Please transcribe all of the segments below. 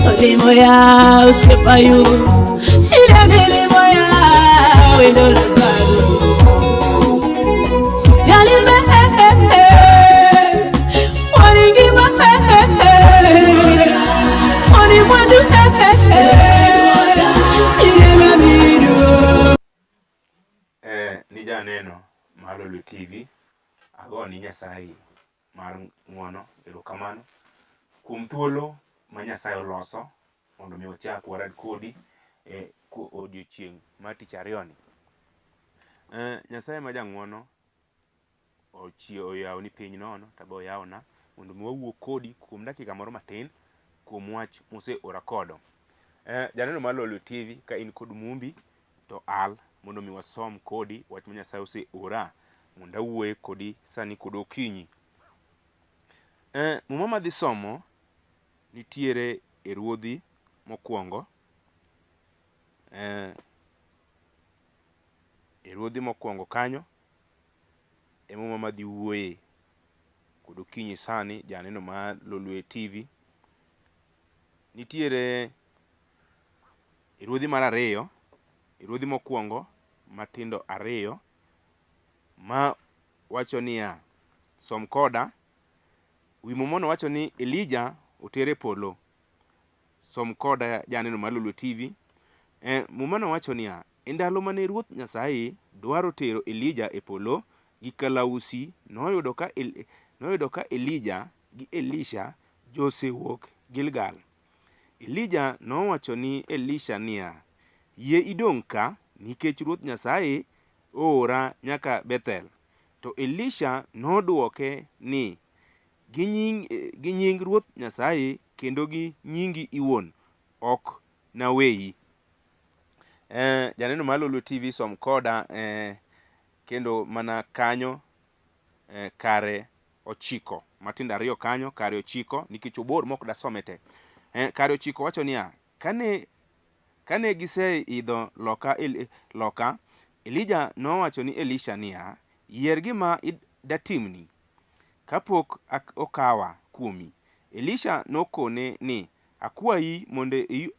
Olimo ya osiepayu Ile milimo ya wendo Lazaro Jalime Waningima Wanimwandu Ile mamiru Eh, ni janeno mar Lolwe TV, agoni Nyasaye mar ng'wono erokamano kuom thuolo ma Nyasaye oloso mondo mi wachak warad kodi e odiochieng' mar tich ariyoni. Eh, Nyasaye ma jang'wono oyawoni piny nono to abe oyawona mondo mi wawuo kodi kuom dakika moro matin kuom wach moseora kodo. Eh, janeno mar Lolwe TV ka in kod mumbi to al mondo mi wasom kodi wach ma Nyasaye oseora mondo awuoye kodi sani kod okinyi. Eh, muma madhi somo nitiere e Ruodhi mokwongo eh, e Ruodhi mokwongo kanyo e muma madhi wuoye kod okinyi sani janeno mar Lolwe TV. Nitiere E ruodhi mar ariyo, e ruodhi mokwongo matindo ariyo ma wacho niya, som koda. Wi Muma no wacho ni Elija oter e polo. Som koda janeno mar Lolwe TV. E, Muma no wacho niya, e ndalo mane Ruoth Nyasaye dwaro tero Elija e polo gi kalausi, noyudo ka, noyudo ka Elija gi Elisha josewuok Gilgal. Elija nowacho ni Elisha niya, Yie idong' ka, nikech Ruoth Nyasaye oora nyaka Bethel. To Elisha nodwoke ni, Gi nying, gi nying Ruoth Nyasaye kendo gi nyingi iwuon, ok naweyi. Eh, janeno mar Lolwe TV som koda eh, kendo mana kanyo eh, kare ochiko matindo ariyo kanyo kare ochiko nikech obor mok dasome te. Eh, kare ochiko wacho niya, kane kane giseidho loka, El, loka Elija nowacho ni Elisha niya, yier gima datimni kapok okawa kuomi. Elisha nokone ni, akwayi mondo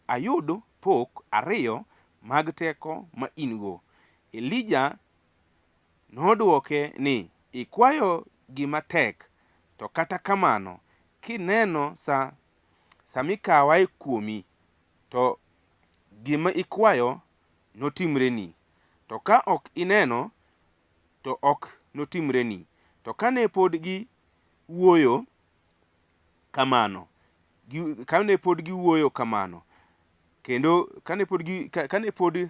ayud pok ariyo mag teko ma in-go. Elija Nodwoke ni, Ikwayo gima tek, to kata kamano, kineno sa, sa mikawae kuomi, to gima ikwayo notimreni, to ka ok ineno, to ok notimreni. To kane pod giwuoyo kamano, kane pod giwuoyo kamano, kendo kane pod gi, kane pod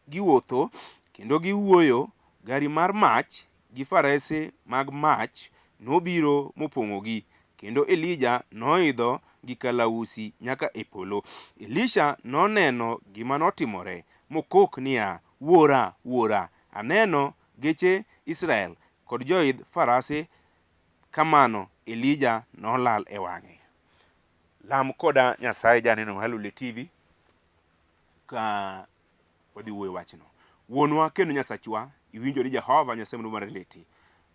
giwuotho kendo giwuoyo, gari mar mach gi farese mag mach nobiro mopong'ogi, kendo Elija noidho gi kalausi nyaka e polo. Elisha noneno gima notimore, mokok niya, Wuora, wuora! Aneno geche Israel kod joidh farase. Kamano Elija nolal e wang'e. Lam koda Nyasaye janeno mar Lolwe TV ka wadhi wuoyo wachno. Wuonwa kendo Nyasachwa, iwinjo ni Jehova Nyasaye mondo mar leti.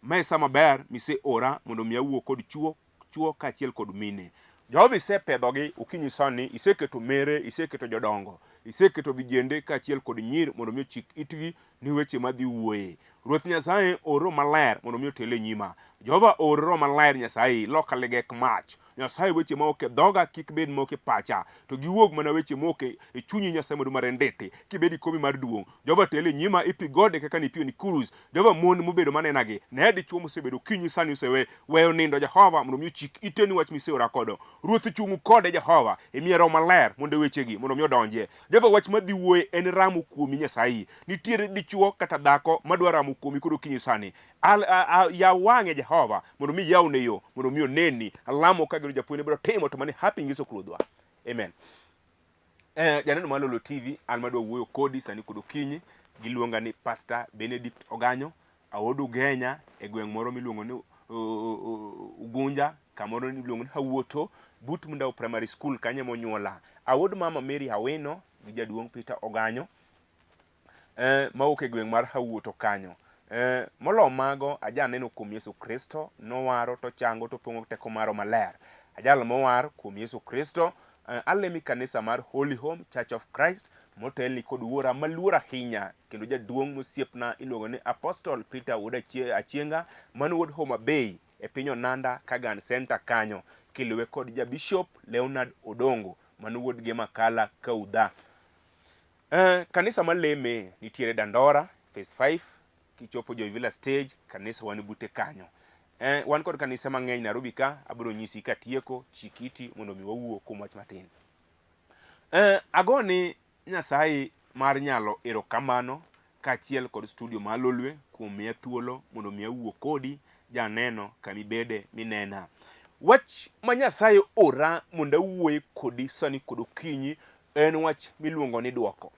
Ma e sa maber miseora mondo mi awuo kod chuo chuo kaachiel kod mine. Jehova isepedhogi okinyi sani, iseketo mere, iseketo jodongo, iseketo vijende kaachiel kod nyir mondo mi ochik itgi ni weche madhi wuoye. Ruoth Nyasaye or Roho Maler mondo mi otel e nyima. Jehova or Roho Maler Nyasaye, loka ligek mach. Nyasaye weche ma ok e dhoga kik bed ma ok e pacha, to giwuog mana weche ma ok e chunyi Nyasaye maduong' mar nditi, kibed i komi mar duong'. Jehova tel e nyima ipi gode kaka nipiyo ni kurus. Jehova mon mobedo manenagi, ne dichwo mosebedo okinyi sani osewe weyo nindo Jehova mondo mi ochik ite ni wach miseora kodo. Ruoth chung' kode Jehova, imiye Roho Maler mondo wechegi mondo mi odonjie. Jehova wach madhi wuoye en ramo kuomi Nyasaye. Nitiere dichwo kata dhako madwa ramo kuomi kod okinyi sani. Yaw wang'e Jehova mondo mi yawne yo mondo mi oneni. Alamo ka gino japuonj biro timo to mani happy nyiso Ruodhwa. Amen. Eh, janeno mar Lolo TV, an madwa wuoyo kodi sani kod okinyi. Giluonga ni Pastor Benedict Oganyo, aod Ugenya e gweng' moro miluongo ni Ugunja, kamoro miluongo ni Hawuoto, but Mndau Primary School kanyo ema onyuola. Awuod mama Mary Awino gi jaduong' Peter Oganyo eh, mawuok e gweng' mar Hawuoto kanyo. Eh, molo mago ajaneno kuom Yesu Kristo nowaro to chango to pong'o teko maro maler. Ajal mowar kuom Yesu Kristo. Alemo e kanisa mar Holy Home Church of Christ motelni kod wuora maluor ahinya kendo jaduong' mosiepna iluongo ni Apostle Peter Wuod Achienga man wuod Homa Bay e piny Onanda Kagan Center kanyo kiluwe kod ja Bishop Leonard Odongo man wuod gi Makala Kaudha. Kanisa maleme nitiere Dandora Phase 5 kichopo Joy Villa stage kanisa wan bute kanyo. Wan kod kanise mang'eny Nairobi ka, abiro nyisi katieko, chik iti mondo mi wawuo kuom wach matin. Agoni Nyasaye mar nyalo erokamano kaachiel kod studio mar Lolwe kuom miya thuolo mondo mi awuo kodi janeno kama ibede minena. Wach ma Nyasaye ora mondo awuoye kodi sani kod okinyi en wach miluongo ni dwoko.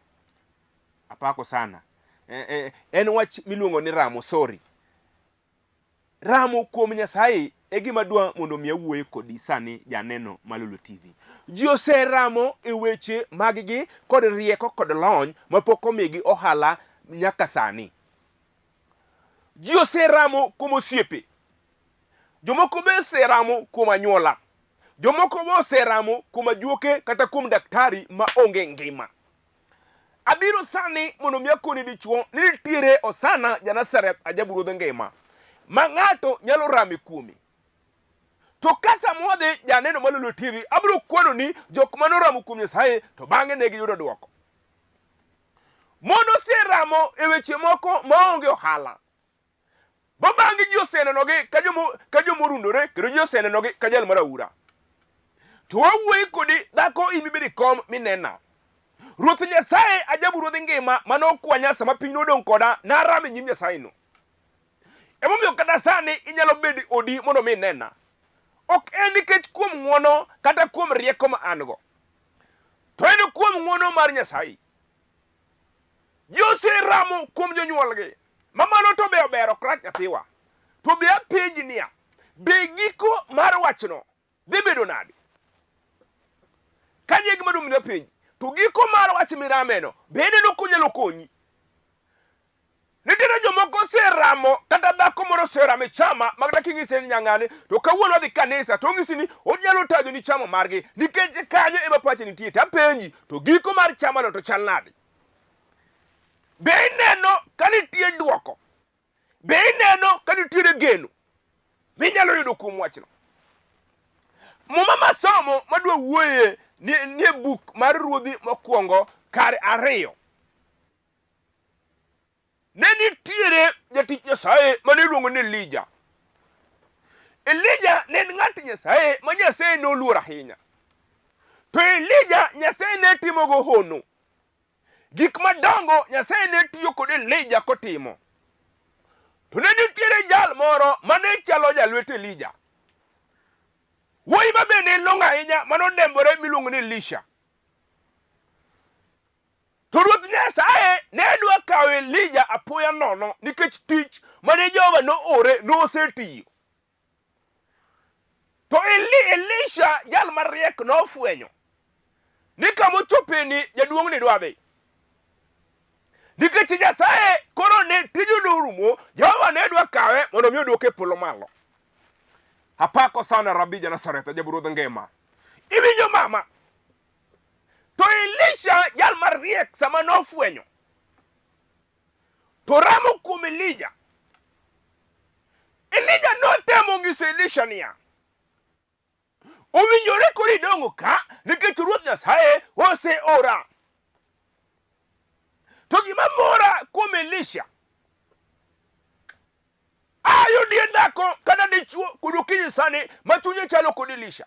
Apako sana. En wach miluongo ni ramo, sorry. Ramo kuom Nyasaye e gima dwa mondo mi awuoye kodi sani janeno ma Lolwe TV. Ji oseramo e weche maggi kod rieko kod lony mapok omigi ohala nyaka sani. Ji oseramo kuom osiepe. Jomoko be oseramo kuom anyuola. Jomoko be oseramo kuom ajuoke kata kuom daktari ma onge ngima. Abiro sani mondo mi akoni dichuo ni nitiere Osana ja Nazareth ajabu ruodh ngima ma ng'ato nyalo rame kuome. To ka sama wadhi janeno ma Lolwe TV abiro kwano ni jok mane oramo kuom Nyasaye to bang'e ne giyudo dwoko. Mon oseramo e weche moko maonge ohala. Ba bang'e ji osenenogi ka jomo ka jomorundore kendo ji osenenogi ka jal mar aura. To wawuoyi kodi dhako in mibedo e kom minena. Ruoth Nyasaye ajabu ruodh ngima mane okwanya sama piny nodong' koda naram e nyim Nyasaye no. Emomiyo kata sani inyalo bedo e odi mondo mi inena. Ok en nikech kuom ng'wono kata kuom rieko ma an go. To en kuom ng'wono mar Nyasaye. Ji oseramo kuom jonyuolgi. Ma mano to be ober ok rach nyathiwa. To be apenji niya, be giko mar wachno dhi bedo nade? Kanyo e gima duong' apenji. To giko mar wach mirameno be ineno konyalo konyi? Nitiere jomoko oseramo kata dhako moro oseramo e chama ma kata king'ise ni nyang'ane to kawuono adhi kanisa to ong'isi ni onyalo tajo ni chama margi nikech kanyo ema pache nitie to apenji to giko mar chamano to chal nade? Be ineno ka nitie dwoko? Be ineno ka nitiere geno minyalo yudo kuom wachno? Muma masomo madwa wuoye nie buk mar Ruodhi mokwongo kar ariyo. Ne nitiere jatich Nyasaye mane iluongo ni Elija. Elija ne en ng'at Nyasaye ma Nyasaye noluoro ahinya. To Elija Nyasaye ne timogo hono. Gik madongo Nyasaye ne tiyo kod Elija kotimo. To ne nitiere jal moro mane chalo jalwet Elija. Wuoyi ma be ne long'o ahinya mane odembore miluongo ni Elisha. To Ruoth Nyasaye ne dwa kawo Elija apoya nono nikech tich mane Jehova noore nosetiyo. To Eli, Elisha jal mariek nofwenyo ni kama ochopeni jaduong'ni dwa dhi. Nikech Nyasaye koro ne tije norumo, Jehova ne dwa kawe mondo mi odwoke e polo malo. Apako sana Rabi ja Nazareth, ajabu ruodh ngima. Iwinjo mama? To Elisha jal mariek sama nofwenyo to ramo kuom Elija. Elija notemo nyiso Elisha niya, owinjore koro idong'o ka nikech Ruoth Nyasaye oseora. To gima mora kuom Elisha, ayudie dhako kata dichwo kod okinyi sani ma chunye chalo kod Elisha.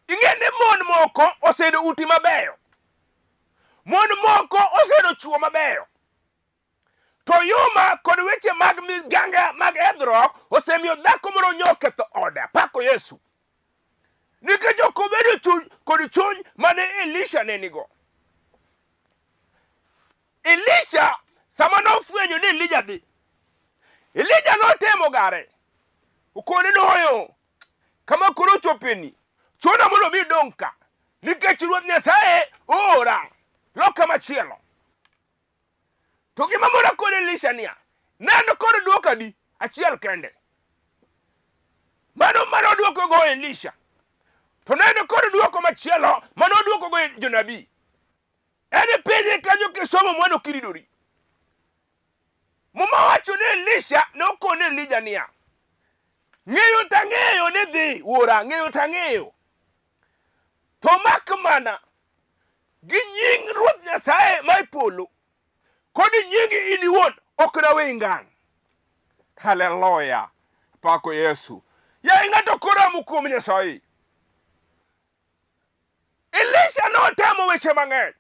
Ing'e ni mon moko oseyudo uti mabeyo. Mon moko oseyudo chwo mabeyo. To yuma kod weche mag miganga mag hedhruok osemiyo dhako moro nyo oketho ode. Apako Yesu. Nikech ok obedo chuny kod chuny mane Elisha ne nigo. Elisha sama nofwenyo ni Elija dhi, Elija notemo gare. Okone noyo kama koro ochopeni, chuna mondo mi idong' ka nikech Ruoth Nyasaye oora loka machielo. To gima mora kod Elisha niya, ne en kod dwoko adi? Achiel kende. Mano mane odwokogo Elisha. To ne en kod dwoko machielo mane odwokogo jonabi. En e pinye kanyo kisomo mwano kiridori. Muma wacho ni Elisha nokone Elija niya, ng'eyo tang'eyo ni dhi wuora, ng'eyo tang'eyo. To mak mana gi nying Ruoth Nyasaye ma e polo kod nyingi in iwuon ok naweyi ngang'. Haleluya! Pako Yesu. Yaye ng'ato koramo kuom Nyasaye. Elisha notemo weche mang'eny.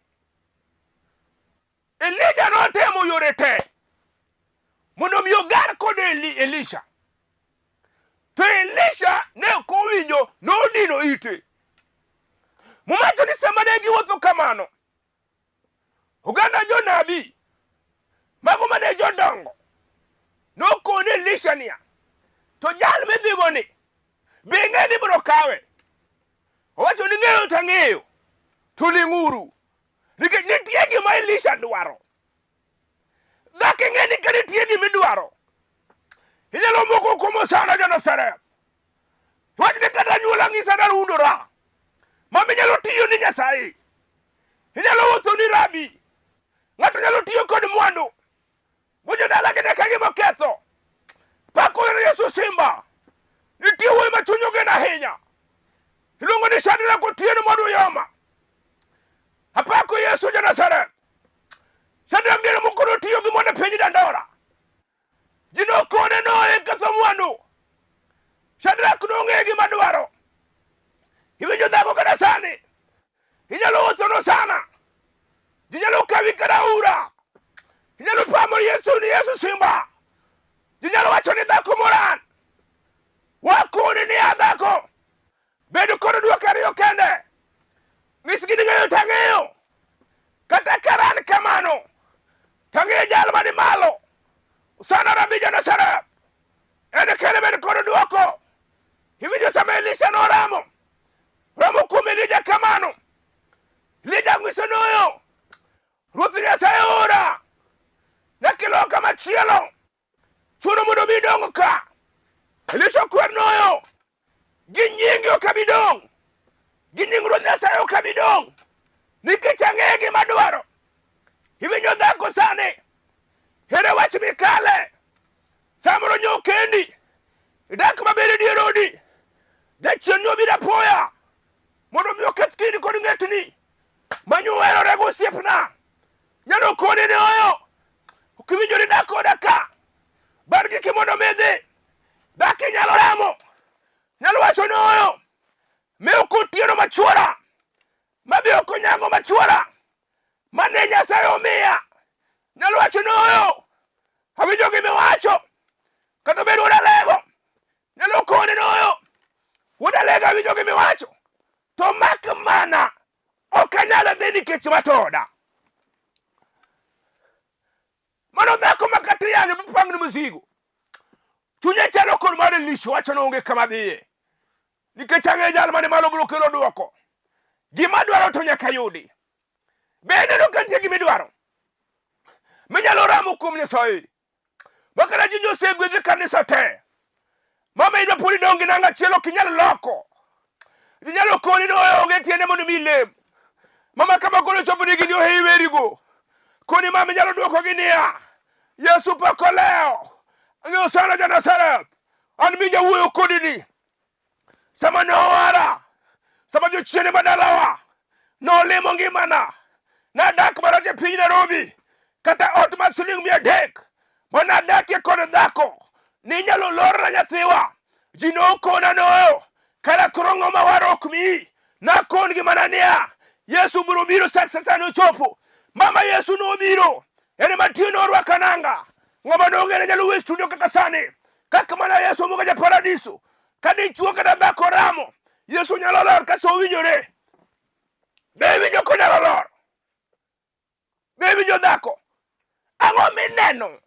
Elija notemo yore te mondo mi ogar kod Eli, Elisha. To Elisha ne ok owinjo, nodino ite. Muma wacho ni sama ne giwuotho kamano, oganda jonabi mago mane jodongo nokone Elisha niya, to jal midhigo ni be ing'e ni ibiro kawe? Owacho ni ng'eyo to ang'eyo, to ling'uru. Nikech nitie gima Elisha dwaro. Dak ing'e ni ka nitie gima idwaro, inyalo moko kuom Hosana ja Nazareth. Wach ni kata anyuola ng'isa darundora, mama inyalo tiyo ni Nyasaye, inyalo wuotho ni rabi, ng'ato nyalo tiyo kod mwandu, Winjo dala gi ne ka gima ketho. Pako Yesu Simba. Nitie wuoyi ma chuny ogeno ahinya. Iluongo ni Shadrack Otieno mod Uyoma. Apako Yesu ja Nazareth. Shadrack diere moko notiyo gi mwandu e piny Dandora. Ji nokone noe ketho mwandu. Shadrack nong'eyo gima dwaro. Iwinjo dhako kata sani. Inyalo wuothono sana. Ji nyalo kawi kata aora. Inyalo pamo Yesu ni Yesu simba. Ji nyalo wacho ni dhako moran. Wakoni ni a dhako. Bedo kod dwoko ariyo kende. Nyisgi ni ng'eyo to ang'eyo. Kata karan kamano, to ang'eyo jal mani malo. Usana Rabi ja Nazareth. En kende bed kod dwoko. Iwinjo sama Elisha noramo. Romo kuom Elija kamano. Elija nyiso noyo. Ruoth Nyasaye ora. Nyaka iloka machielo. Chuno mondo mi idong ka. Elisha okwer noyo. Gi nyingi ok abi dong'. Gi nying Ruoth Nyasaye ok abi dong'. Nikech ang'eyo gima dwaro. Iwinjo dhako sani. Ere wach mikale. Samoro nyo kendi. Idak maber e dier odi. Jachien nyo biro apoya mondo mi oketh kindi kod ng'etni. Manyo uherore go osiepna. Nyalo koni ni oyo. Ok iwinjori dak koda ka. Bar giki mondo mi idhi. Dak inyalo ramo. Nyalo wacho ni oyo. Mi ok otieno machuora. Ma be ok onyango machuora. Mane Nyasaye omiya. Nyalo wacho ni oyo. Awinjo gima iwacho. Kata obed wuod alego. Nyalo koni ni oyo. Wuod alego awinjo gima iwacho. To mak mana ok anyal dhi nikech matoda. Mano dhako ma kata iyanyo bipangni mzigo. Chunye chalo kod mar Elisha wacho ni onge kama dhiye. Nikech ang'eyo jal mane malo biro kelo dwoko. Gima dwaro to nyaka yudi. Be ineno ka nitie gima idwaro? Minyalo ramo kuom Nyasaye. Ma kata ji osegwedhi kanisa te. Mama idwa pod idong' gi nanga achiel ok inyal loko. Ji nyalo koni ni onge tiende mondo mi ilem. Mama kama koro chopo ni gini ohewi werigo. Koni mama inyalo dwokogi niya, Yesu pok olewo. Ang'eyo sana ja Nazareth. An minja wuoyo kodi ni. Sama nowara, sama jochiende madalawa nolimo ngimana, nadak marach e piny Nairobi, kata ot mar siling 300 manadakie kod dhako, ninyalo lorna nyathiwa. Ji nokona noyo, kara koro ng'oma waro ok miyi. Nakon-gi mana niya, Yesu biro biro sa sani ochopo. Mama Yesu nobiro, en ema tiyo norwaka nanga. Ng'ama nong'ere nyalo wuoyo e studio kaka sani. Kaka mana Yesu omuka ja paradiso. Ka dichuo kata dhako ramo, Yesu nyalo lor ka so owinjore. Be iwinjo konyalo lor? Be iwinjo dhako? Ang'o mineno?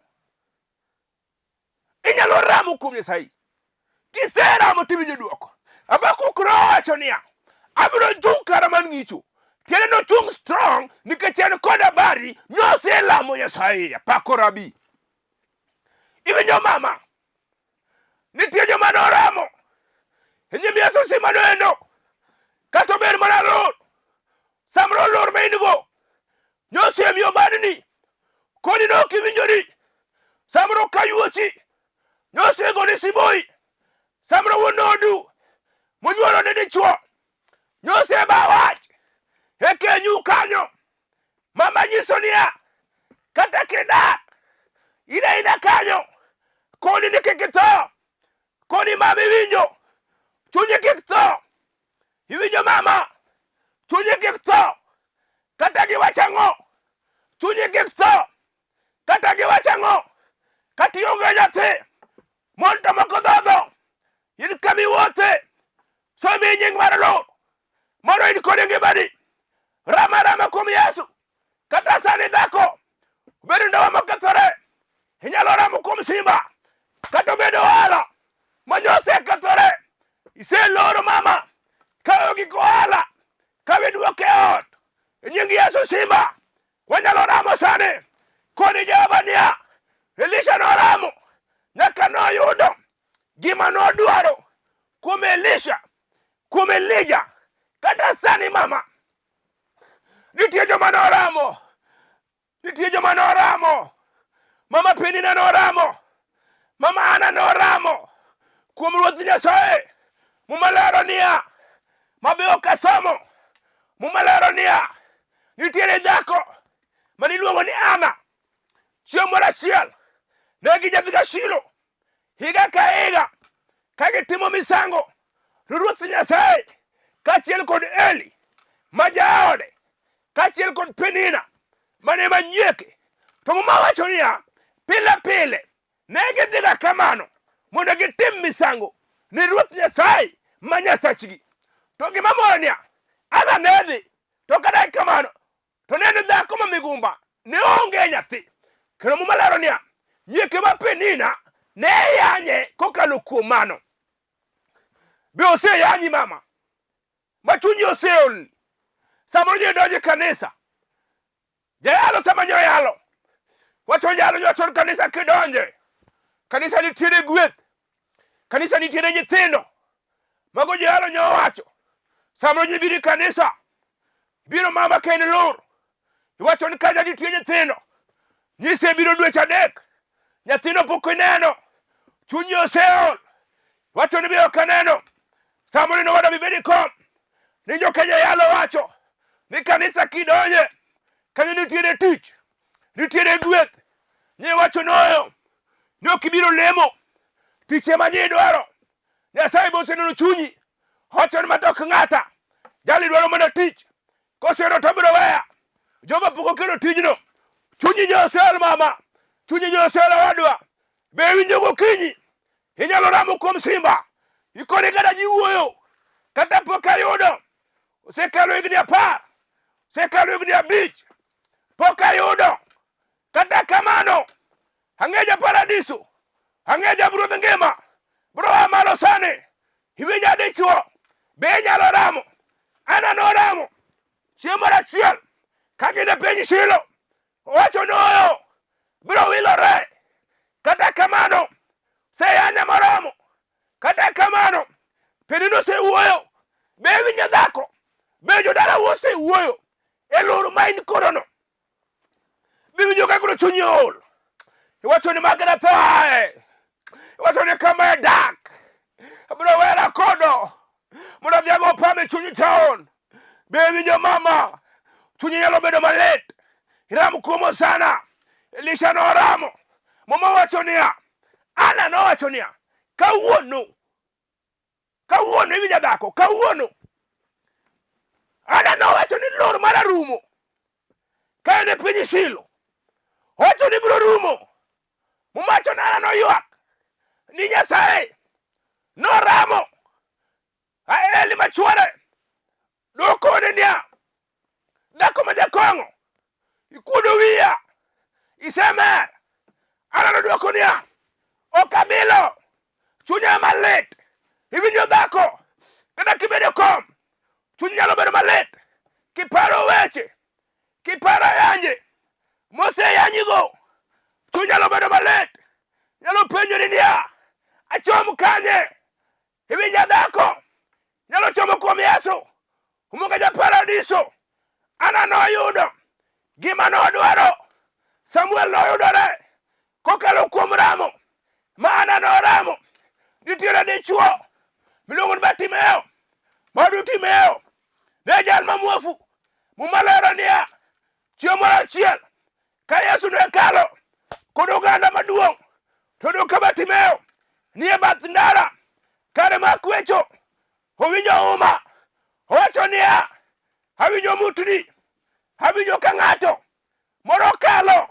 Inyalo ramo kuom Nyasaye. Kiseramo tiwinjo dwoko. Habakuk nowacho niya, abiro chung' kara man ng'icho. Tiende nochung' strong nikech en kod habari noselamo Nyasaye. Apako Rabi. Iwinjo mama? Nitie joma noramo e nyim Yesu simano endo. Kata obed mana lor, samoro lor ma in go nyosemiyo badni kodi ne ok iwinjori. Samoro kayuochi nyosegoni siboi. Samoro wuon odu monyuolo ne dichuo nyoseba wach e kenyu kanyo. Mama nyiso niya, kata kidak in aina kanyo koni ni kik itho, koni mama iwinjo, chunyi kik tho. Iwinjo mama, chunyi kik tho. Kata giwach ang'o, chunyi kik tho. Kata giwach ang'o, kata ionge nyathi, mon to moko dhodho, in kama iwuothe, somi nying mar lor, mano in kod ngimani. Rama rama kuom Yesu. Kata sani dhako, obedo ndawa mokethore, inyalo ramo kuom simba, kata obedo ohala manyose kethore, iseloro mama, kawo gik ohala, kawo iduoke e ot. E nying Yesu simba, wanyalo ramo sani. Koni Jehova niya, Elisha noramo nyaka noyudo gima nodwaro kuom Elisha, kuom Elija. Kata sani mama, nitie joma noramo, nitie joma noramo. Mama Penina noramo, mama Ana noramo kuom Ruoth Nyasaye. Muma lero niya, mabe ok asomo. Muma lero niya, nitiere dhako mane iluongo ni Ana. Chieng' moro achiel ne gijadhiga Shilo higa ka higa ka gitimo misango ne Ruoth Nyasaye kaachiel kod Eli ma jaode kaachiel kod Penina mane manyieke. To Muma wacho niya, pile pile ne gidhiga kamano mondo gitim misango ne Ruoth Nyasaye ma Nyasachgi. To gima moro niya, Ana ne dhi, to kata kamano to ne en dhako ma migumba, ne onge nyathi. Kendo Muma lero niya, nyieke ma Penina ne yanye kokalo kuom mano. Be oseyanyi mama? Ma chunyi oseolni? Samoro ji donjo e kanisa, jayalo sama nyoyalo wacho yalo nyowacho kanisa kidonje, kanisa nitiere gweth, kanisa nitiere nyithindo. Mago jayalo nyowacho. Samoro ji biro e kanisa, biro mama ka en lur, iwacho ni kaja nitie nyithindo, nyise biro dweche adek, nyathino pok ineno, chunyi oseol, iwacho ni be ok aneno. Samoro in owada bibed e kom, ni jo Kenya yalo wacho ni kanisa kidonje kanyo nitiere tich, nitiere gweth, ni iwacho noyo ni ok ibiro lemo, tich ema nyi idwaro. Nyasaye be oseneno chunyi, owacho ni matok ng'ata, jali dwaro mana tich, koseyudo to obiro weya. Jehova pok okelo tijno. Chunyi nyoseol mama, chunyi nyoseol owadwa. Be iwinjo gokinyi? Inyalo ramo kuom simba. Ikoni kata ji wuoyo, kata pok ayudo. Osekalo higni 10, osekalo higni 5, pok ayudo. Kata kamano, ang'e ja paradiso, ang'e ja ruodh ngima. Bro a malo sani, iwinja dichuo, be inyalo ramo? Ana noramo chieng' moro achiel ka gin e piny Shilo, owacho ni ooyo, biro wilore. Kata kamano, seyanya moromo. Kata kamano, piny nosewuoyo, be iwinjo dhako? Be jodalau osewuoyo e loro ma in kodono? Biwinjo ka koro chunyi ool. Iwacho ni magna thae. Iwacho ni kama e dak. Abiro wera kodo. Mondo adhi ago pam e chuny town. Be iwinjo mama? Chunyi nyalo bedo malit. Iram kuom sana. Elisha noramo. Muma wacho niya, Ana nowacho niya, kawuono Kawuono iwinja dhako, kawuono. Ana nowacho ni lor mara rumo. Ka en e piny Shilo. Owacho ni biro rumo. Mumacho ni Ana noywak ni Nyasaye noramo. A Eli machuore Nokone niya, dhako ma jakong'o, ikuodo wiya, isemer. Ana nodwoko niya, ok abilo, chunya malit. Iwinjo dhako, kata kibedo kom, chunyi nyalo bedo malit kiparo weche, kiparo yanje moseyanyigo, chunyi nyalo bedo malit. Nyalo penjori niya, achom kanye? Iwinja dhako, nyalo chomo kuom Yesu. Omuga ja paradiso. Ana noyudo gima nodwaro. Samuel noyudore kokalo kuom ramo ma Ana noramo. Nitiere dichwo miluongo ni Bartimeo. Madu Timeo ne jal ma muofu. Muma lero niya, chieng' moro achiel ka Yesu ne kalo kod oganda maduong' to oyudo ka Bartimeo nie bath ndara kare mar kwecho. Owinjo uma, owacho niya, awinjo mutni, awinjo ka ng'ato moro kalo,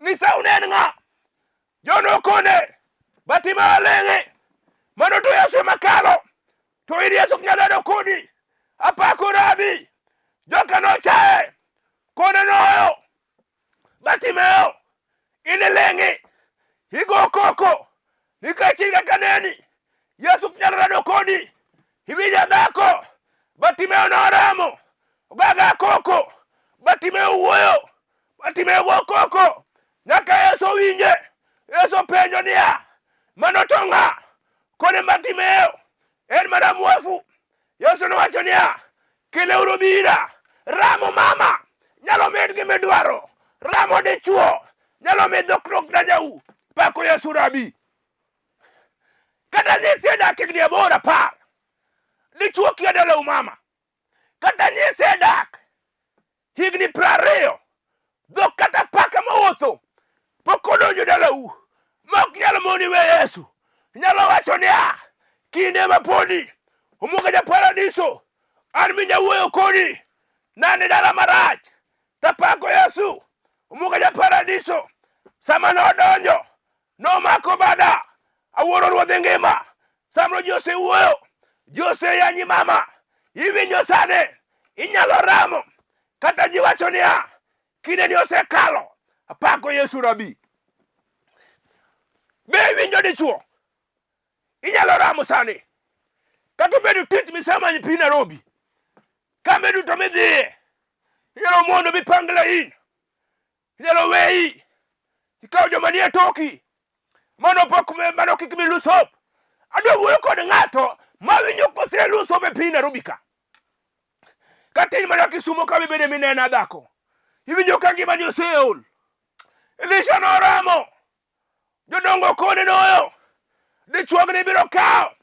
nyisa unen ng'a. Jono okone, Bartimeo ling'i, mano to Yesu ema kalo, to in Yesu ok nyal bedo kodi. Apako Rabi, joka nochaye, kone noyo, Bartimeo, in iling'i, igo koko, nikech in kaka neni, Yesu ok nyal rado kodi. Iwinjo dhako, Bartimeo noramo, ogaga koko, Bartimeo wuoyo, Bartimeo go koko, nyaka Yesu owinje. Yesu openjo niya, mano to ng'a? Kone Bartimeo, en mana muofu. Yesu nowacho niya, keleuru bira. Ramo mama nyalo med gimidwaro. Ramo dichuo nyalo med dhokruok dajau. Pako Yesu rabi. Kata nisedak higni 8 10, dichuo kia dalau mama. Kata nisedak higni 20, dhok kata paka mowuotho pok odonjo dalau ma ok nyal moni we Yesu. Nyalo wacho niya, kinde ma podi omuka ja paradiso, an minya wuoyo kodi, nani dala marach, tapako Yesu, omuka ja paradiso. Sama nodonjo, nomako bada, awuoro ruodh ngima. Samoro ji osewuoyo, ji oseyanyi mama, iwinjo sani, inyalo ramo, kata ji wacho niya, kinde ni osekalo, apako Yesu rabi. Be iwinjo dichuo? Inyalo ramo sani. Kata obedo tich misemanyo piny Nairobi, kambe duto midhiye, inyalo mondo mipang lain, inyalo weyi, ikaw joma nie toki, mano pok mano kik mi lose hope. Adwa wuoyo kod ng'ato mawinjo kose lose hope e piny Nairobi ka. Kata in mana Kisumo ka mibede minena dhako, iwinjo ka ngimani oseol. Elisha noramo, jodongo kone noyo, dichuogni biro kawo.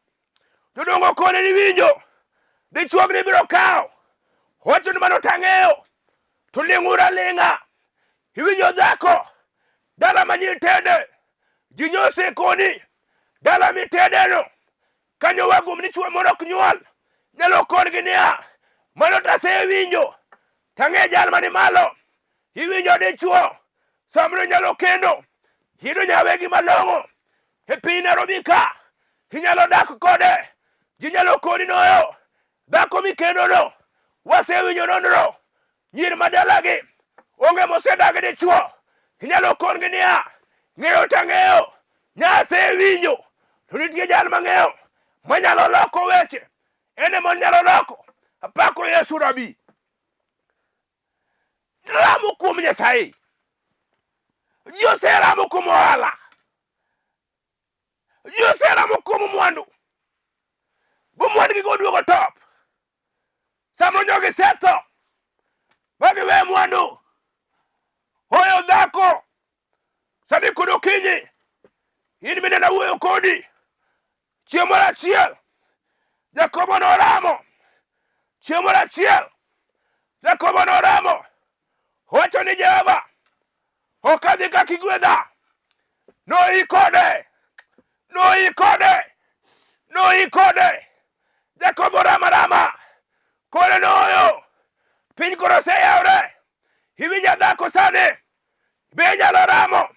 Jodongo kone ni winjo, dichuogni biro kawo. Wacho ni mano tang'eyo, to ling'uru aling'a. Iwinjo dhako, dala ma nyitede, ji nyose koni, dala mitedeno, kanyo wagum ni chwo moro ok nyuol. Nyalo kongi niya, mano tasewinjo, tang'e jal mani malo. Iwinjo dichuo, samoro inyalo kendo, yudo nyawegi malong'o e piny Nairobi ka, inyalo dak kode, ji nyalo koni noyo, dhako mikendono, wasewinjo nonro, nyiri ma dalagi onge mosedagi dichuo, inyalo kongi niya, ng'eyo tang'eyo, nyasewinjo, to nitie jal mang'eyo manyalo loko weche, en ema onyalo loko. Apako Yesu rabi. Ramo kuom Nyasaye. Ji oseramo kuom ohala. Ji oseramo kuom mwandu. Bo mwandgi go duogo top. Sama nyogi setho. Ma giwe mwandu. Hoyo dhako. Sani kod okinyi. In minena wuoyo kodi. Chieng' moro achiel, Jakobo noramo. Chieng' moro achiel, Jakobo noramo. Owacho ni Jehova, ok adhi kaka igwedha. Noi kode, noi kode, noi kode. Jakobo rama rama, kore noyo. Piny koro oseyawre. Iwinja dhako sani, be inyalo ramo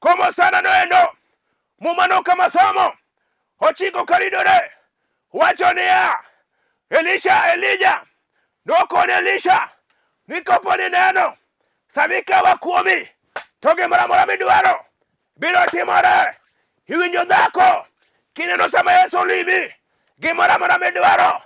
komo sana noendo muma no kama somo ochiko karidore wacho niya Elisha Elija nokone Elisha ni kapo ni neno sama ikawa kuomi to gimoro amora midwaro biro timore. Iwinjo dhako kineno sama Yesu olimi gimoro amora midwaro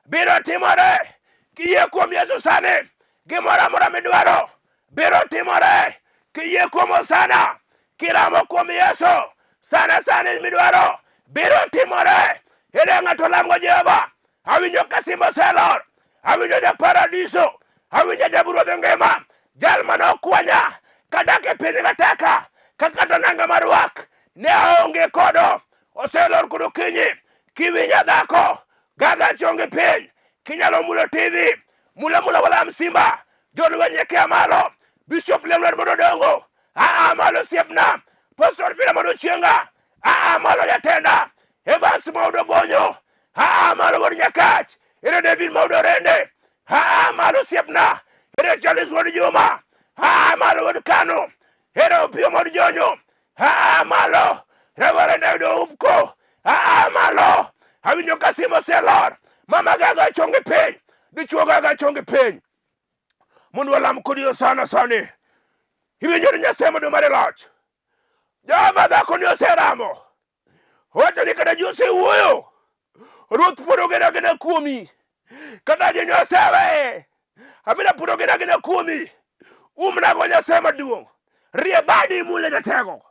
biro timore. Kiyie kuom Yesu sani gimoro amora midwaro biro timore. Kiyie kuom Hosana, kiramo kuom Yesu, sana sani midwaro biro timore. Ere ng'ato lamgo Jehova? Awinjo ka simba oselor. Awinjo ja paradiso, awinjo jaburuodhe ngima, jal mane okwanya kadak e piny gataka, ka kata nanga marwak ne aonge kodo, oselor kod okinyi, kiwinja dhako, gaga chongi piny, kinyalo mulo TV, mula mula walam simba, jolweny e malo, Bishop Leonard mondo dongo, aa malo osiepna, Pastor Peter mondo chienga, aa malo jatenda, Evans Maudo Gonyo, aa malo wuod Nyakach, ere David Maudo Rende, aa malo osiepna, ere Charles wuod Juma, aa malo wuod Kano, ere Opiyo wuod Jonyo, aa malo Reverend David Oupko, aa malo awinjo ka simo oselor, mama gaga chongi piny, dichuo gaga chongi piny, mondo walam kodi osana sani, iwinjo ni Nyasaye mondo mare loch, Jehova dhako ni oseramo, owacho ni kata ji osewuoyo, Ruoth pod ogeno agena kuomi, kata ji oseweye, amina pod ogeno agena kuomi, umnago Nyasaye maduong', rie badi mule jatego,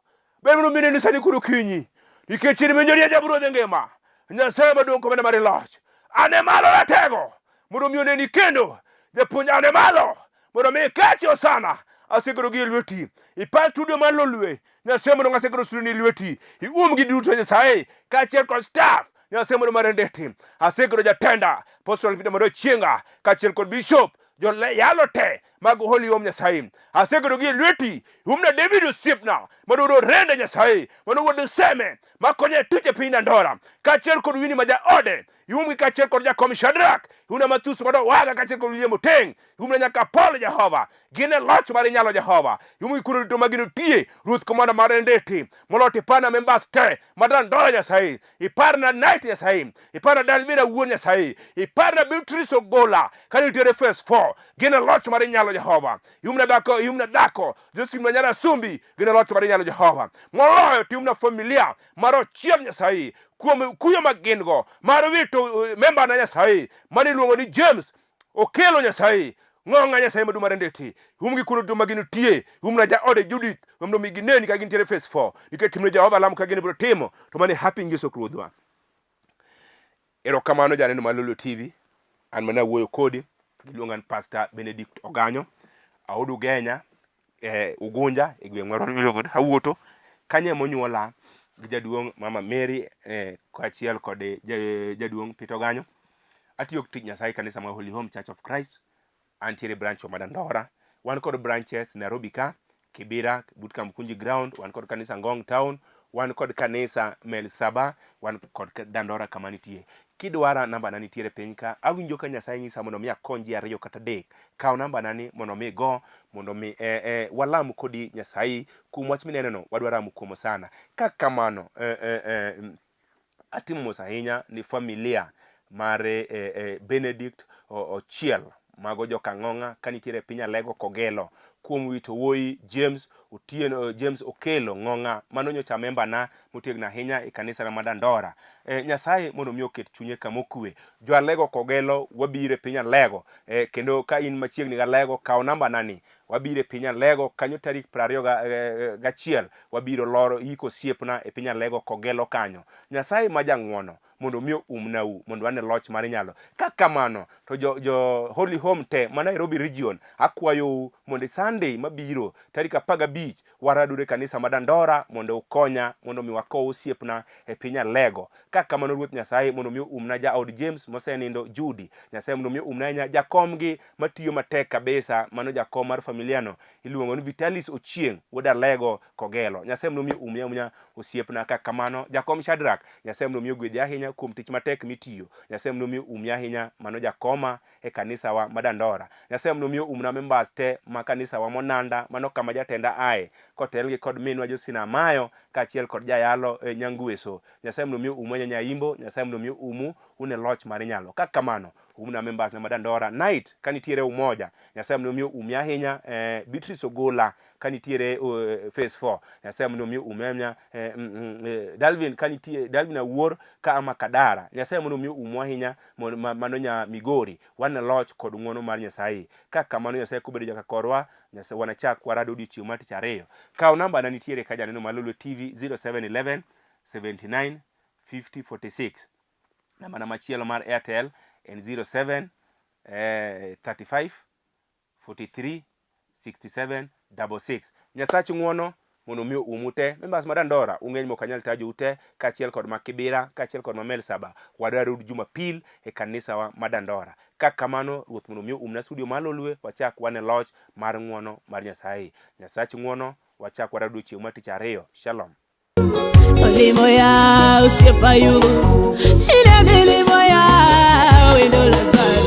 ber mondo mineni sani kod okinyi, nikech in winjo ni jaburuodhe ngima, Nyasaye maduong' komenda mar loch, ane malo ratego, mondo mi oneni kendo, japuonj ane malo, mondo mi ikechi osana, asekelo gi e lweti, ipa studio mar Lolwe, Nyasaye mondo asekelo studio ni lweti, ium gi duto Nyasaye, kaachiel kod staff, Nyasaye mondo mar ndeti, asekelo jatenda, Apostle Peter mondo chienga, kaachiel kod bishop, joyalo te mag Holy Home Nyasaye, asekelo gi e lweti, iumna David osiepna, mondo wuod Orende Nyasaye, mondo wuod Seme, makonyo e tich e piny Dandora, kaachiel kod Winnie ma jaode, iumgi kaachiel kod jakom Shadrack, iumna Mathus mondo Waga kaachiel kod William Oteng, iumna nyaka Paul Jehova, gin e loch mar inyalo Jehova, iumgi kuonde duto ma gintie, Ruoth komanda mar Ndeti, moloyo tipana members te ma Dandora Nyasaye, iparna Night Nyasaye, iparna Dalvina wuon Nyasaye, iparna Beatrice Ogola ka nitiere phase 4, gin e loch mar inyalo Jehova, iumna dhako, iumna dhako Josephine Manyara Sumbi, gin e loch mar inyalo Jehova, moloyo tiumna familia mar Ochiel Nyasaye kuom kuyo ma gin go mar wito memba na Nyasaye mane iluongo ni James Okelo Nyasaye ng'onga Nyasaye maduong' mar ndeti umgi kuno duto ma gintie umna jaode Judith mondo mi gineni ka gintiere phase 4 nikech timne Jehova lamo ka gin biro timo to mane happy Yesu Ruodhwa. Erokamano janeno mar Lolwe TV, an mana wuoyo kodi, giluonga ni Pastor Benedict Oganyo, aod Ugenya, eh, Ugunja e gweng' moro miluongo ni Awuoto. Kanyo ema onyuola gi jaduong' Mama Mary eh, kaachiel kod jaduong' Peter Oganyo. Atiyo tich Nyasaye kanisa mar Holy Home Church of Christ antiere branch wa ma Dandora. Wan kod branches Nairobi ka, Kibera, but Kamkunji ground, wan kod kanisa Ngong town, wan kod kanisa Mel Saba, wan kod Dandora kama nitie. Kidwara namba na nitiere piny ka, awinjo ka Nyasaye nyisa mondo mi akony ji ariyo kata adek. Kaw namba na ni mondo mi igo, mondo mi eh, eh, walam kodi Nyasaye kuom wach mineno no, wadwa ramo kuom sana. Ka kamano, eh, eh, eh, Atimo mos ahinya ni familia mar eh, eh, Benedict Ochiel mago jokang'ong'a ka nitiere e piny Alego Kogelo kuom wito wuoyi James Otieno James Okelo Ng'ong'a mano nyocha memba na motegno ahinya e kanisa na ma Dandora. Eh, Nyasaye mondo mi oket chunye kama okwe. Jo Alego Kogelo wabiro e piny Alego eh, kendo ka in machiegni gi Alego kaw namba na ni wabiro e piny Alego kanyo tarik 21 wabiro loro yiko osiepna e piny Alego Kogelo kanyo. Nyasaye ma jang'uono mondo omi oumnau mondo wane loch mar nyalo. Ka kamano to jo, jo Holy Home te ma Nairobi region akwayou mondo Sunday mabiro tarik 15 waradure e kanisa ma Dandora mondo ukonya mondo mi wakow osiepna e piny Alego. Ka kamano Ruoth Nyasaye mondo mi oumna jaod James mosenindo Judy. Nyasaye mondo mi oumna ahinya jakomgi matiyo matek kabisa mano jakom mar familia no iluongo ni Vitalis Ochieng wuod Alego Kogelo. Nyasaye mondo mi oumi ahinya osiepna ka kamano jakom Shadrack Nyasaye mondo mi ogwedhi ahinya kuom tich matek mitiyo. Nyasaye mondo mi oumi ahinya mano jakoma e kanisawa ma Dandora. Nyasaye mondo mi oumna members te ma kanisawa Monanda mano kama jatenda ae kotelgi kod minwa Josephine Amayo kaachiel kod jayalo eh, Nyangweso. Nyasaye mondo mi oumu ahinya Nyaimbo, Nyasaye mondo mi oumu une loch mar nyalo. Ka kamano umna members na ma Dandora night ka nitiere umoja Nyasaye mondo mi oumi ahinya eh, Beatrice Ogola ka nitiere phase 4 Nyasaye mondo mi oumi ahinya eh, Dalvin ka nitie Dalvin Awuor ka ama Kadara Nyasaye mondo mi oumu ahinya mano nya Migori wan e loch kod ng'wono mar Nyasaye ka kamano Nyasaye kobedo jaka korwa Nyasaye wanachak warad odiochieng' mar tich ariyo kaw namba na nitiere ka janeno mar Lolwe TV 0711 79 50 46 namba na machielo mar Airtel en 07 35 43 67 66. Nyasach ng'uono mondo omi oumu te. Members ma Dandora ung'eny mok anyal tajou te, kaachiel kod ma Kibira, kaachiel kod ma Melsaba. Wadwaro Jumapil e kanisawa ma Dandora. Ka kamano, Ruoth mondo omi oumna studio mar Lolwe, wachak wane loch mar ng'uono mar Nyasaye. Nyasach ng'uono, wachak warado chieng' mar tich ariyo. Shalom. Olimo ya osiepa yu ine milimo ya wendo Lazaro.